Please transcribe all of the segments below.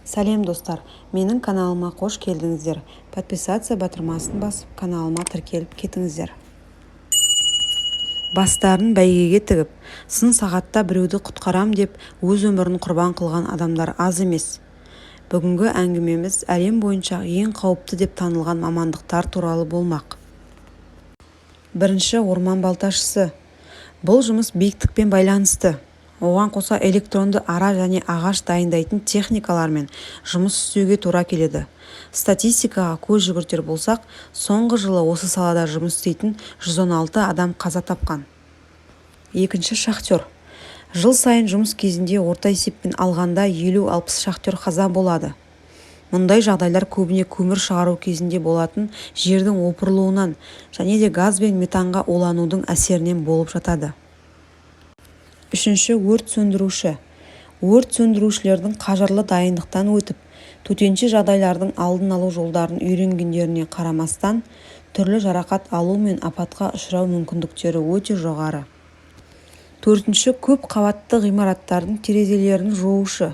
Сәлем, достар! Менің каналыма қош келдіңіздер! Подписаться батырмасын басып, каналыма тіркеліп кетіңіздер. Бастарын бәйгеге тігіп, сын сағатта біреуді құтқарам деп өз өмірін құрбан қылған адамдар аз емес. Бүгінгі әңгімеміз әлем бойынша ең қауіпті деп танылған мамандықтар туралы болмақ. Бірінші, орман балташысы. Бұл жұмыс биіктікпен байланысты. Оған қоса электронды ара және ағаш дайындайтын техникалармен жұмыс істеуге тура келеді. Статистикаға көз жүгіртер болсақ, соңғы жылы осы салада жұмыс істейтін 116 адам қаза тапқан. Екінші, шахтер. Жыл сайын жұмыс кезінде орта есеппен алғанда 50-60 шахтер қаза болады. Мұндай жағдайлар көбіне көмір шығару кезінде болатын жердің опырылуынан және де газ бен метанға уланудың әсерінен болып жатады. Үшінші, өрт сөндіруші. Өрт сөндірушілердің қажырлы дайындықтан өтіп, төтенше жағдайлардың алдын алу жолдарын үйренгендеріне қарамастан, түрлі жарақат алу мен апатқа ұшырау мүмкіндіктері өте жоғары. Төртінші, көп қабатты ғимараттардың терезелерін жуушы.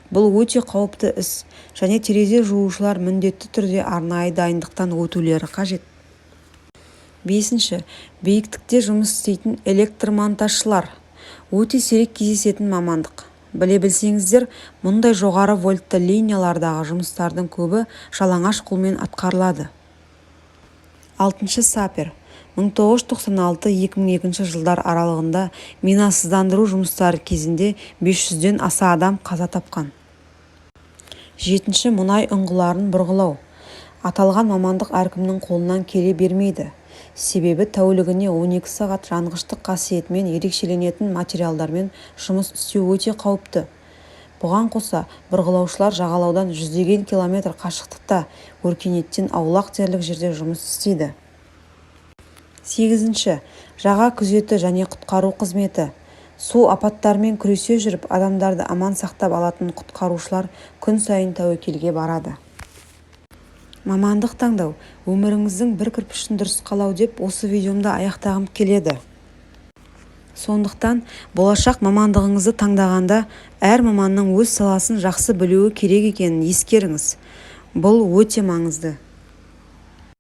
Бұл өте қауіпті іс және терезе жуушылар міндетті түрде арнайы дайындықтан өтулері қажет. Бесінші, биіктікте жұмыс істейтін электр-монтажшылар. Өте сирек кездесетін мамандық. Біле білсеңіздер, мұндай жоғары вольтты линиялардағы жұмыстардың көбі жалаңаш қолмен атқарылады. Алтыншы, сапер. 1996-2002 жылдар аралығында минасыздандыру жұмыстары кезінде 500-ден аса адам қаза тапқан. Жетінші, мұнай ұңғыларын бұрғылау. Аталған мамандық әркімнің қолынан келе бермейді. Себебі тәулігіне 12 сағат жанғыштық қасиетімен ерекшеленетін материалдармен жұмыс істеу өте қауіпті. Бұған қоса, бұрғылаушылар жағалаудан жүздеген километр қашықтықта, өркениеттен аулақ дерлік жерде жұмыс істейді. Сегізінші, жаға күзеті және құтқару қызметі. Су апаттарымен күресе жүріп, адамдарды аман сақтап алатын құтқарушылар күн сайын тәуекелге барады. Мамандық таңдау – өміріңіздің бір кірпішін дұрыс қалау деп осы видеомды аяқтағым келеді. Сондықтан болашақ мамандығыңызды таңдағанда әр маманның өз саласын жақсы білуі керек екенін ескеріңіз. Бұл өте маңызды.